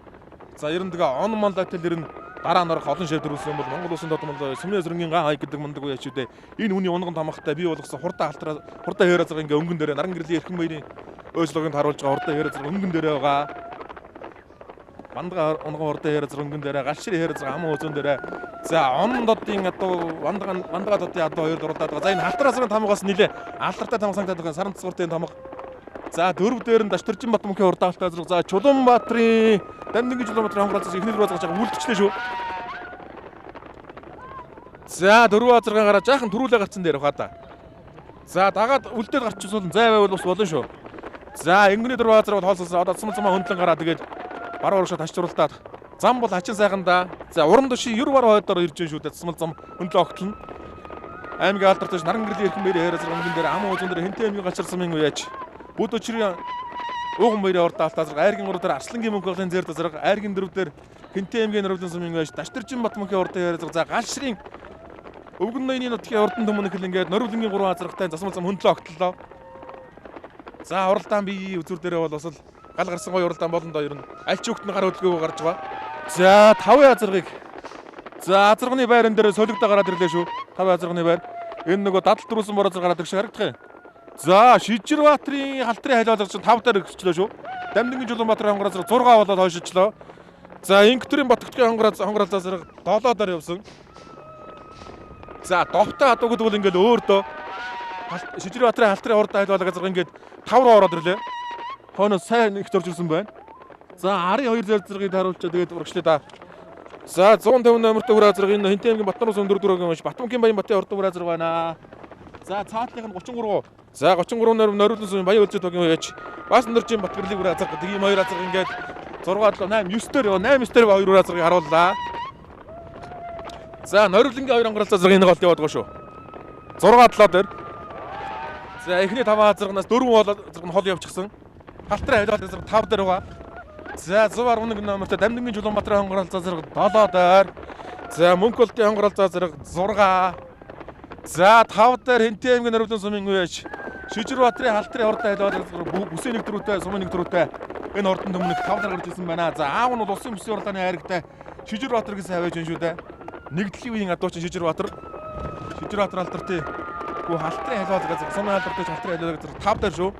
За ер нь тэгээ он монлоотой л ер нь дараа нь орох олон шийдвэр үүссэн бол Монгол улсын тод монлоо Сумын сөрөнгийн ган хаяг гэдэг мундаг үе шүү дээ. Энэ хүний унган тамхтай бий болгосон хурдан алтраа хурдан хоёр азраг ингээ өнгөн дээрээ Наран гэрлийн эрхэн баярын өөжлөгийг харуулж байгаа хурдан хоёр азраг өнгөн дээрээ байгаа. Бандга унган хурдан хоёр азраг өнгөн дээрээ Галшир хоёр азраг аман үзэн дээрээ. За он додын адуу бандга додын адуу хоёр дурлаад байгаа. За энэ халтар азрын тамгаас нилээ алдартай тамга санагдаад байгаа. Саран цэцгуртын тамга. За дөрөв дээр нь Дашдэржин Бат мөнхийн хурдан алтаа зэрэг. За Чулуунбаатарын Дамдингийн Чулуунбаатарын хонгоролцоос эхний дөрөв азраг үлдчихлээ шүү. За дөрөв азаргаан гараа жаахан түрүүлээ гарцсан дээр хаа да. За дагаад үлдээд гарчихсан зай байвал бас болно шүү. За өнгөний дөрөв азраг бол хоолсолсон. Одоо цэцмэл замаа хөндлөн гараа тэгээд баруун урагшаа ташчруултаад зам бол хачин сайхан да. За уран душийн ер баруун хойдоор ирж байна шүү дээ. Цэцмэл зам хөндлөн огтлно. Аймгийн алдартай Наран гэрлийн эрхэн баярын хоёр азраг өнгөн дээр аман үзэн дээр Хэнтэн аймгийн Гашир сумын үеэж Бүд өчрийн ууган баярын урд алтаа зэрэг айргийн 3 дээр Арслангийн мөнх байгалийн зэр зэрэг айргийн 4 дээр Хэнтэн аймгийн Нориглон сумын үеэж Дашдэржин Бат мөнхийн урд хоёр зэрэг. За Галшрын өвгөн ноёны нутгийн урдан төмөн хэл ингээд Нориглонгийн 3 азрагтай засмал зам хөндлөө огтлоо. За уралдаан бие үзүр дээрээ бол бас л гал гарсан гоё уралдаан болно доо ер нь. Аль ч хүүхэд нь гар хөдөлгөөгөө гарч байгаа. За 5 азаргыг за азарганы байран дээр солигдоо гараад ирлээ шүү. 5 азарганы байр. Энэ нөгөө дадал дөрүүлсэн бороо зэрэг гараад ирэх шиг харагдах юм. За Шижирбаатрын халтрын халиулгаж 5 дээр өгчлөө шүү. Дамдингийн Чулуунбаатарын хонгороо зэрэг 6 болоод хойшилчлоо. За Инктрийн Батгтгийн хонгоролцоо зэрэг 7 дээр явсан. За довтой адуу гэдэг бол ингээд өөр дөө. Шижирбаатрын халтрын хурдан халиулгаж зэрэг ингээд 5 руу ороод ирлээ. Хойноос сайн их зорж ирсэн байна. За арын 2 зэр зэргийг харуулчаа тэгээд урагшлаа да. За 150 номертой хүрээ зэрэг энэ Хэнтэн аймгийн Батнар ус өндөр дөрөв юм биш. Батмөнхийн Баян Батын урдан хүрээ зэрэг байна. За цаатлынх нь 33. За 33 нойр Нориулан сумын Баян өлзий тогийн үеч бас Нөржин Батгэрлийг үр азарга гэдэг ийм хоёр азарга ингээд 6 7 8 9 дээр 8 9 дээр хоёр үр азаргыг харууллаа. За Нориулангийн хоёр онгоролцоо азарга энэ голд яваад байгаа шүү. 6 7 дээр. За эхний 5 азарганаас 4 азарга нь хол явчихсан. Халтрын хавьлал азарга 5 дээр байгаа. За 111 номертой Дамдингийн Чулуунбаатарын хонгоролцоо зэрэг 7 дээр. За Мөнхөлтийн хонгоролцоо зэрэг 6. За 5 дээр Хэнтийн аймгийн Нориулан сумын үеч Шижирбаатарын халтрын хурдан хавьлал зэрэг бүсийн нэг дөрөвтэй сумын нэг дөрөвтэй энэ хурдан төмөнөг 5 дээр гарч ирсэн байна. За аав нь бол улсын бүсийн уралдааны хайрагтай Шижирбаатар гэсэн хавьяаж байна шүү дээ. Нэгдлийн үеийн адуучин Шижирбаатар. Шижирбаатар алтартын гүү халтрын хавьлал зэрэг сумын алдартай халтрын хавьлал зэрэг 5 дээр шүү.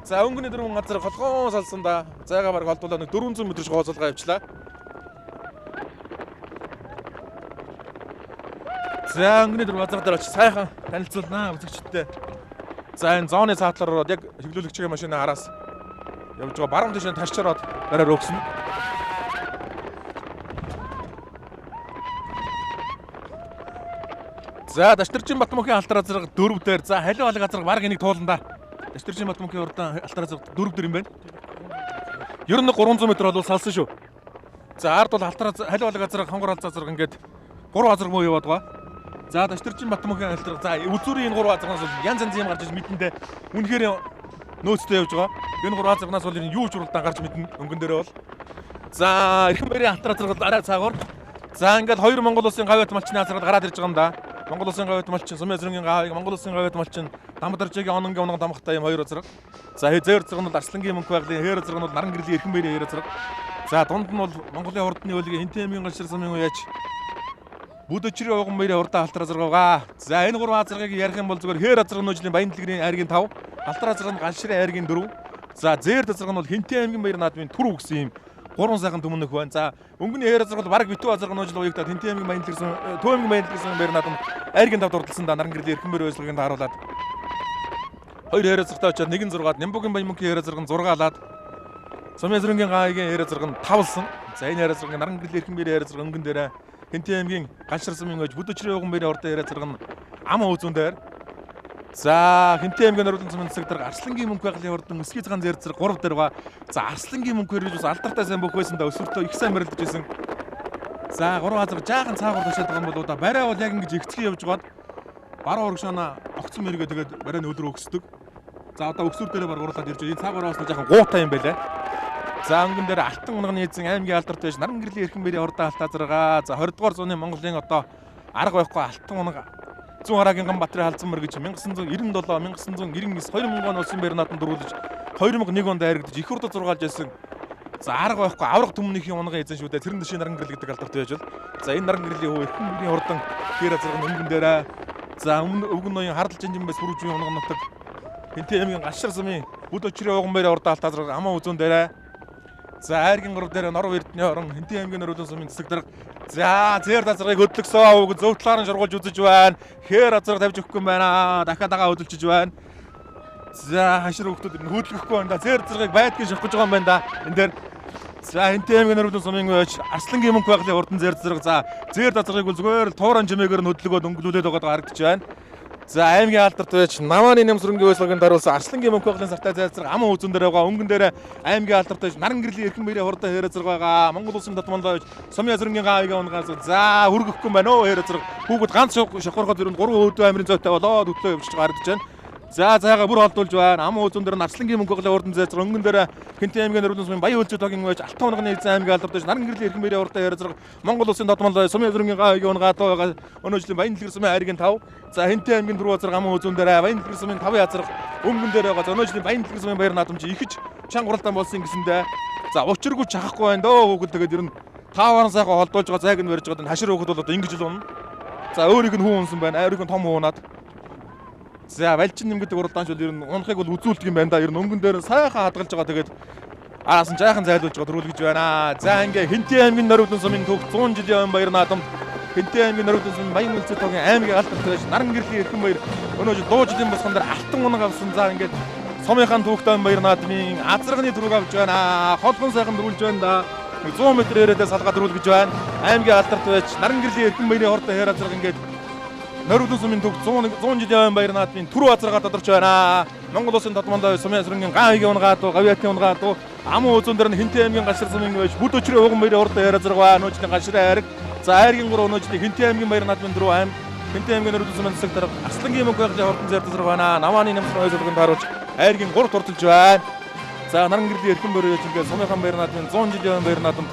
За өнгөний дөрвөн газар холгоон салсан да. Зайгаа бараг холдуулаа нэг 400 м шиг хооцолгоо явчлаа. За өнгөний дөрвөн газар дээр очиж сайхан танилцуулнаа үзэгчдтэй. За энэ зооны цаатлаар ороод яг чиглүүлэгчийн машины араас явж байгаа баруун тийш тарч ороод бараар өгсөн. За Дашдэржин Батмөнхийн алтар азарга 4 дээр. За халиу алга азарга бараг энийг туулна да. Дашдэржин Батмөнхийн урдан алтар азарга 4 дээр юм байна. Ер нь 300 м бол салсан шүү. За ард бол алтар халиу алга азарга хонгор алзаа азарга ингээд 3 азарга муу яваад байгаа. За Дашдэржин Батмөнхийн алтар за үзүүрийн энэ 3 азарганаас бол янз янзын юм гарч иж мэдэндээ үнэхээр нөөцтэй явж байгаа. Энэ 3 азарганаас бол юу ч уралдаан гарч мэднэ өнгөн дээрээ бол. За эрхэм баярын алтар азарга бол арай цаагуур. За ингээд хоёр Монгол улсын гавьяат малчны азаргад гараад ирж байгаа юм да. Монгол улсын гавьяат малчин Сумын эзрэнгийн гавьяаг Монгол улсын гавьяат малчин Дамдаржигийн ононгийн унган дамхтай юм хоёр азарга. За зээр азарга нь бол Арслангийн мөнх байгалийн хээр азарга нь бол Наран гэрлийн эрхэм баярын хээр азарга. За дунд нь бол Монголын хурдны өлгийн Хэнтийн аймгийн Галшир сумын үеч Бүдөчрийн уган баярын хурдан алтар азарга байгаа. За энэ гурван азаргыг ярих юм бол зүгээр хээр азарга нь өөжлийн Баян дэлгэрийн айргийн 5, алтар азарга нь Галширын айргийн 4. За зээр азарга нь бол Хэнтийн аймгийн баяр наадмын түр үгсэн юм гурван сайхан төмөнөх байна. За өнгөний хээр азарга бол бараг битүү азарга нууж уягдаад Хэнтийн аймгийн Баян дэлгэрсэн Төв аймгийн Баян дэлгэрсэн баяр наадам айргийн 5 дурдсан да Наран гэрлийн эрхэм баяр ойслогийн тааруулаад хоёр хээр азаргатай очиад 1 6-ад Нямбугийн Баян мөнхийн хээр азарга нь 6-лаад Сумын эзрэнгийн гаагийн хээр азарга нь 5-лсан. За энэ хээр азарга Наран гэрлийн эрхэм баяр хээр азарга өнгөн дээр Хэнтийн аймгийн Галшир сумын өж Бүдөчрийн уган баярын урдан хээр азарга нь ам өвзүүн дээр. За Хэнтийн аймгийн Нориулан сумын засаг дарга Арслангийн мөнх байгалийн хурдан өсгий цагаан зэр зэрэг 3 дээр байгаа. За Арслангийн мөнх хэрэг бас алдартай сайн бүх байсан да өсвөртөө их сайн барилдаж байсан. За 3 азар жаахан цаагуур ташаад байгаа юм болоо да. Барай бол яг ингэж ихцгий явж байгаад баруун урагшаана огцон мэргээ тэгээд барайны өдөр өгсдөг. За одоо өксүр дээрээ баг урлаад ирж байна. Энэ цаагуур бас жаахан гуутай юм байлаа. За өнгөн дээр алтан унганы эзэн аймгийн алдартай байж Наран гэрлийн эрхэм баярын урдан алт азаргаа. За 20 дугаар зууны Монголын одоо арга байхгүй алтан унга Зүүн харагийн Ганбаатарын халзан мөр гэж 1997, 1999, 2000 он улсын баяр наадам дөрвөлж 2001 онд айрагдаж их хурдад зургаалж байсан. За арга байхгүй авраг түмнийхийн унган эзэн шүү дээ. Цэрэн дэшийн Наран гэрэл гэдэг алдартай байж бол. За энэ Наран гэрлийн хүү эрхэм баярын хурдан хээр азарга өнгөн дээрээ. За өмнө өвгөн ноён хардал жинжин байс бүрүүжийн унган нутаг Хэнтийн аймгийн Галшир сумын бүд өчрийн уган баярын урдан алт азарга аман үзүүн дээрээ. За айргийн 3 дээр Норов Эрдэнэ орон Хэнтийн аймгийн Нориулан сумын засаг дарга. За зээр азаргыг хөдлөксөн үг зөв талаар нь шургуулж үзэж байна. Хээр азарга тавьж өгөхгүй юм байна. Дахиад дагаа хөдөлчиж байна. За хашир хүүхдүүд энэ хөдлөхгүй байна да. Зээр азаргыг байдгийг шавах гэж байгаа юм байна да. Энэ дээр за Хэнтийн аймгийн Нориулан сумын үеч Арслангийн мөнх байгалийн урдан зээр азарга. За зээр азаргыг бол зүгээр л тууран чимээгээр нь хөдлөгөөд өнгөлүүлээд байгаа харагдаж байна. За аймгийн алдарт байж Намааны нэмсрэнгийн үйслэгийн даруулсан Арслангийн мөнх байгалийн сартай зайцраг аман үзэн дээр байгаа. Өнгөн дээр аймгийн алдарт байж Наран гэрлийн эрхэм баярын хурдан хээр азарга байгаа. Монгол улсын татмандаа байж Сумын эзрэнгийн гавьяа унгаас за хүргэхгүй юм байна өө хээр азарга. Хүүхэд ганц шохорход ер нь 3 өөдөө амирын зүйтэй болоод хөтлөө явчихж харагдаж байна. За зайгаа бүр холдуулж байна. Аман үзэн дээр Арслангийн мөнх байгалийн урдан зайцраг өнгөн дээр Хэнтийн аймгийн Нориулан сумын Баян өлзий тогийн байж Алтан унганы эзэн аймгийн алдарт байж Наран гэрлийн эрхэм баярын хурдан хээр азарга. Монгол улсын татмандаа Сумын эзрэнгийн гавьяа унгаа байгаа. Өнөө жилийн Баян дэлгэр сумын айргийн 5. За Хэнтийн аймгийн 4 азарга аман үзүүн дээр Баян дэлгэр сумын 5 азарга өнгөн дээр байгаа. Өнөө жилийн Баян дэлгэр сумын баяр наадамж ихэж чанга уралдаан болсон гэсэндээ. За учиргүй чахахгүй байна дөө хүүхэд тэгээд ер нь таавар сайхан холдуулж байгаа зайг нь барьж байгаа. Энэ хашир хүүхэд бол одоо ингэж л унна. За өөрийг нь хүн унсан байна. Өөрийг нь том хуунаад. За валчин нэм гэдэг уралдаанч бол ер нь унахыг бол үзүүлдэг юм байна да. Ер нь өнгөн дээр сайхан хадгалж байгаа. Тэгээд араас нь жаахан зайлуулж байгаа дөрүүлгэж байна. За ингээ Хэнтийн аймгийн Нориулан сумын түүх 100 жилийн өмнө баяр наадамд Хэнтийн аймгийн Нориулан сумын Баян өлзий тогийн аймгийн алдарт байж Наран гэрлийн эрхэм баяр өнөө жил дуу жилийн босгон дээр алтан унаг авсан. За ингээд сумынхаа түүхтэй баяр наадмын азарганы төрөг авч байна. Холгон сайхан дөрүүлж байна да. 100 м ирээдээ салгаа дөрүүлгэж байна. Аймгийн алдарт байж Наран гэрлийн эрхэм баярын хортой хээр азарга ингээд Норвлон сумын төг 100 жилийн баяр наадмын түрүү азаргаа тодорч байна. Монгол улсын тодмондоо сумын сүрэнгийн ган хэгийн унгаадуу, гавьяатын унгаадуу, амун үзүүн дээр нь Хинтээ аймгийн Гашир сумын байж бүд өчрийн уган баярын урд яриа зэрэг байна. Өнөөдрийн Гашир айраг. За айргийн 3 өнөөдрийн Хинтээ аймгийн баяр наадмын дөрөв айм Хинтээ аймгийн Норвлон сумын засаг дарга Арслангийн мөнгө байгалийн хурдан зэрэг зэрэг байна. Намааны нэмсэн ойсолгонд тааруулж айргийн 3 турталж байна. За наран гэрлийн эрхэм бөрөө яаж ингээд сумынхан баяр наадмын 100 жилийн баяр наадамд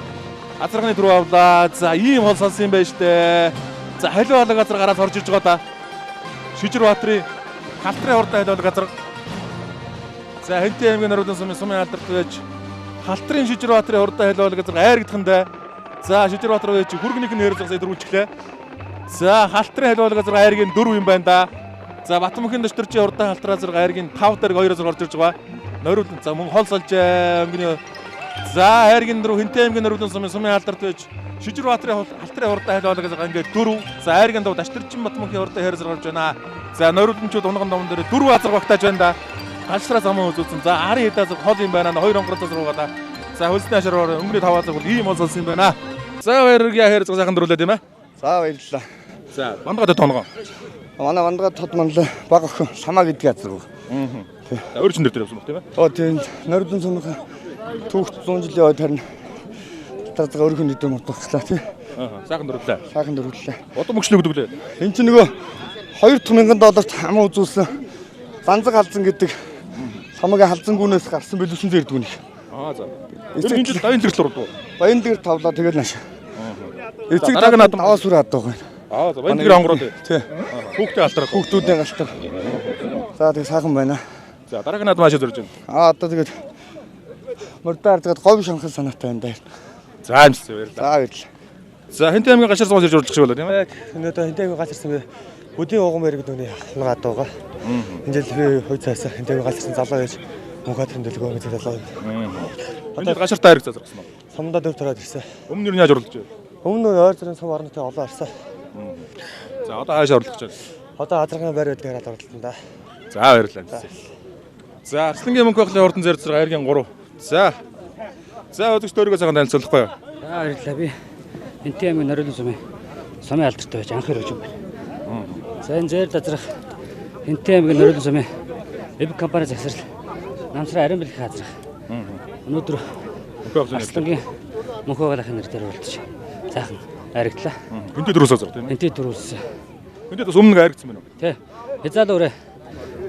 азарганы түрүү авлаа. За ийм хол салсан юм байна штэ. За халиу алаг газар гараас орж ирж байгаа да. Шижир Баатрын халтрын хурдан халиу алаг газар. За Хэнтийн аймгийн Норвлон сумын сумын алдарт байж халтрын Шижир Баатрын хурдан халиу алаг газар айрагдахандаа. За Шижир Баатар байж хүргэнийх нь хэрэг зогсоо дөрвүүлчихлээ. За халтрын халиу алаг газар айргийн 4 юм байна да. За Батмөнхийн дөштөрчийн хурдан халтраа зэрэг айргийн 5 дэрэг 2 зэрэг орж ирж байгаа. Норвлон за мөн хол салжээ. Өнгөний за айргийн 4 Хэнтийн аймгийн Норвлон сумын сумын алдарт байж Шижир Баатрын халтрын хурдан халиу алаг газар ингээд 4. За айргийн 5 Даштарчин Батмөнхийн хурдан хайр зэрэг орж байна. За Норвлончууд унган домон дээр 4 азар багтааж байна да. Галшраа заман үзүүлсэн. За арын хэд азар хол юм байна. 2 онгороо зэрэг байгаа да. За хөлсний ашаар өнгөний 5 азар бол ийм хол салсан юм байна. За баяргийн хайр зэрэг сайхан дөрүүлээд юм аа. За баярлалаа. За бандгаад тонгоо. Манай бандгаад тод манлаа баг охин самаа гэдэг азар. За өөр чин дээр явсан баг тийм ээ. Оо тийм Норвлон сумынхаа түүхт 100 жилийн ойд харин талцгаа өөрийнх нь өдөр мурдагчлаа тий. Аа сайхан дөрвөлээ. Сайхан дөрвөлээ. Удам мөгчлөө гэдэг лээ. Энд чинь нөгөө 2000 долларт аман үзүүлсэн занзаг халзан гэдэг самаг халзангүүнээс гарсан бэлүүсэн зэрдэг үнэ. Аа за. Энэ жил баян дэрэл урдуу. Баян дэр тавлаа тэгэл нааш. Эцэг дарааг нь даваа сүр хаддаг байна. Аа за баян дэр онгороо тий. Тий. Хүүхдээ алтраа. Хүүхдүүдийн галтар. За тэг сайхан байна. За дараагийн наадам хаашаа зорж байна? Аа одоо тэгээд мордоо харж байгаад говь шанхал санаатай байна даа. За амжилт баярлалаа. За баярлалаа. За Хэнтийн аймгийн Гашир сумаас ирж уралдах шиг болоо тийм ээ. Өнөөдөр Хэнтийн аймгийн Гашир сумын бүдийн уган баяр гэдэг нүний хангаад байгаа. Энэ жил би хувь цаасаа Хэнтийн аймгийн Гашир сум залуу байж мөнх хатрын дэлгөө гэж залуу. Одоо Гаширтаа айраг зазарсан уу? Сумдаа дөв тараад ирсэн. Өмнө нь яаж уралдаж вэ? Өмнө нь ойр зүрийн сум орноттой олон арсан. За одоо хаашаа уралдах гэж байна? Одоо азарганы байр байдгаар оролдсон да. За баярлалаа. За Арслангийн мөнх байгалийн хурдан зэрэг зэрэг айргийн 3. За. За өдөрт өөрийгөө сайхан танилцуулахгүй юу? За баярлалаа. Би Хэнтийн аймгийн Норвлон сумын сумын алдартай байж анх ирж байна. За энэ зээр дазрах Хэнтийн аймгийн Норвлон сумын эб компани захирал намсраа ариун бэлэг хазрах. Өнөөдөр Арслангийн мөнх байгалийн нэр дээр уралдаж сайхан айрагдлаа. Хэнтийн дөрвөөс азар тийм ээ. Хэнтийн дөрвөөс. Хэнтийн бас өмнө нэг айрагдсан байна уу? Тий. Хязаал өрөө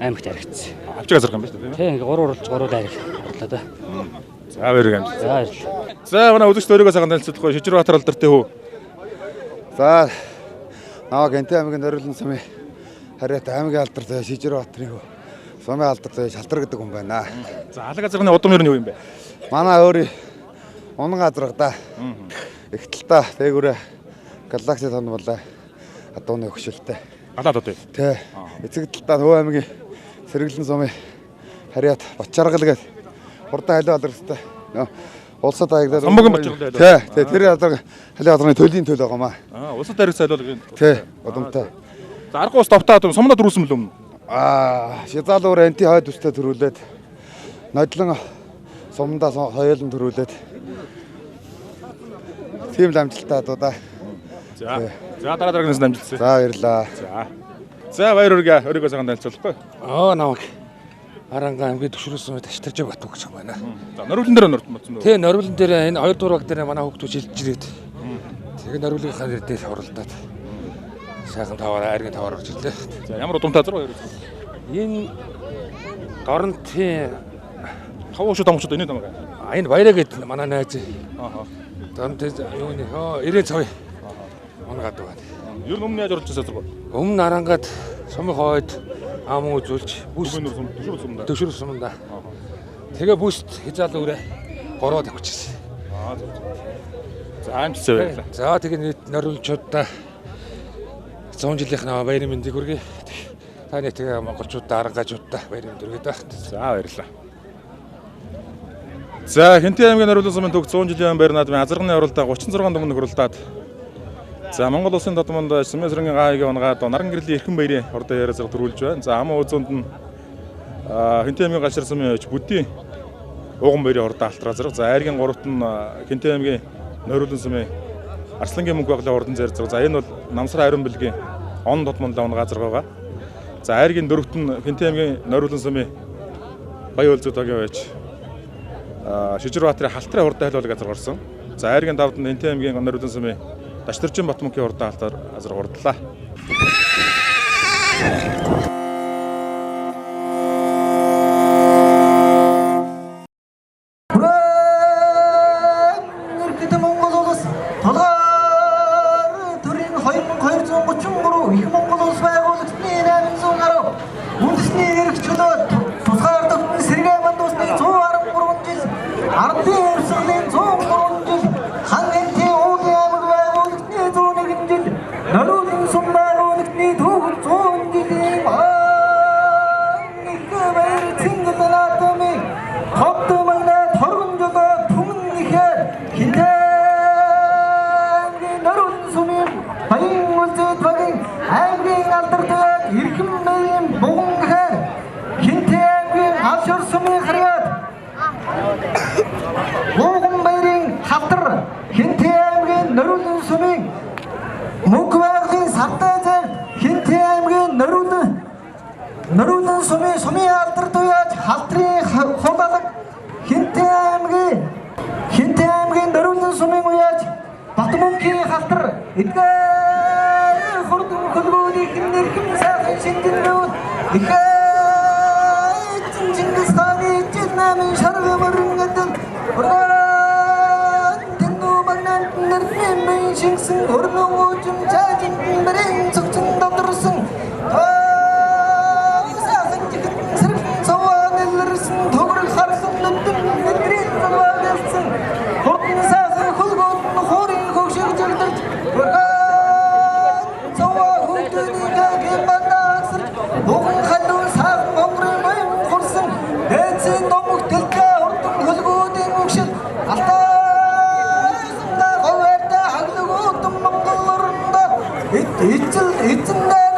аймагт айрагдсан. Авчиг азарх юм байна шүү дээ тийм ээ. Тий ингээ 3 уралж 3 айраг орлоо да. За баярыг амжилт. За баярлалаа. За манай үзэгчд өөрийгөө сайхан танилцуулахгүй Шижир Баатар алдартай хүү. За намайг Хэнтийн аймгийн Норвлон сумын хариат аймгийн алдартай Шижир Баатрын хүү сумын алдартай Шалтар гэдэг хүн байна. За алаг азарганы удам ер нь юу юм бэ? Манай өөрийн унан азарга да. Их талтаа дээгүүрээ галакси танд болоо адууны өгшөлтэй. Галаад одоо. Тэ. Эцэг талтаа Төв аймгийн Сэргэлэн сумын хариат Батчаргал гэдэг хурдан халиу алдартай. Улсад хаягдаад Самбагийн Батчаргал халиу. Тэ, тэ тэр алдарга халиу алдарганы төлийн төл байгаа маа. Аа улсад харигдсан халиу алдаргын. Тэ, удамтай. За арга ус довтаа одоо сумнаа дөрүүлсэн мөлөө өмнө. Аа, шизаалуур анти хойд үстэй төрүүлээд нодлон сумдаа хоёулан төрүүлээд тийм л амжилттай адуу да. За. За дараа дараагнаас нь амжилтсан. За баярлаа. За. За баяр хүргэе. Өөрийгөө сайхан танилцуулахгүй. Аа намайг Аранга аймгийн төвшрөөсөн үед Аштаржиг Батү гэж юм байна. За Норвлон дээр норт бодсон уу? Тэ Норвлон дээр энэ 2 дугаар баг дээр манай хүүхдүүд шилжиж ирээд тэгээ Норвлогийнхаа нэр дээр хуралдаад сайхан таваар айргийн таваар орж ирлээ. За ямар удамтай азар вэ? Энэ Доронтын 5 шууд амгчууд энэ тамаг. А энэ баяраа гэдэг манай найз. Аа. Доронтын юуны хөө 90 цавь. Унгаад байгаа. Ер нь өмнө яаж оруулж байсан азар? Өмнө Арангаад сумын хойд аамун үзүүлж бүс Бүс сум төшөр сумдаа. төвшөр сумдаа. Тэгээ бүст хязаал өрөө 3 тавьчихсан. Аа зөв. За амжилттай баярлалаа. За тэгээ нийт нориулчуудаа 100 жилийнх нь баярын мэндийг хүргэе. Та нэг тэгээ монголчуудаа арангажуудаа баярын мэнд хүргэе даа. За баярлалаа. За Хэнтийн аймгийн Норвлон сумын төг 100 жилийн баяр наадмын азарганы уралдаа 36 дүмэн нөхрөлдаад за Монгол улсын тодмонд сумын сүрэнгийн гаагийн унгаад наран гэрлийн эрхэм баярын ордоо яриа зэрэг төрүүлж байна. За аман үзүүнд нь Хэнтийн аймгийн Гашир сумын хойч бүдийн уган баярын ордоо алтраа зэрэг. За айргийн гуравт нь Хэнтийн аймгийн Норвлон сумын Арслангийн мөнгө байгалийн ордон зэрэг. За энэ бол Намсраа ариун бэлгийн Он тудман унгаа азарга байгаа. За айргийн дөрөвт нь Хэнтийн аймгийн Нориулан сумын Баян өлзөд багийн байж Шижирбаатарын халтрын хурдан хайлуулаг азарга орсон. За айргийн давд нь Хэнтийн аймгийн Нориулан сумын Дашдэржин Батмөнхийн хурдан халтар азарга урдлаа. Эзэн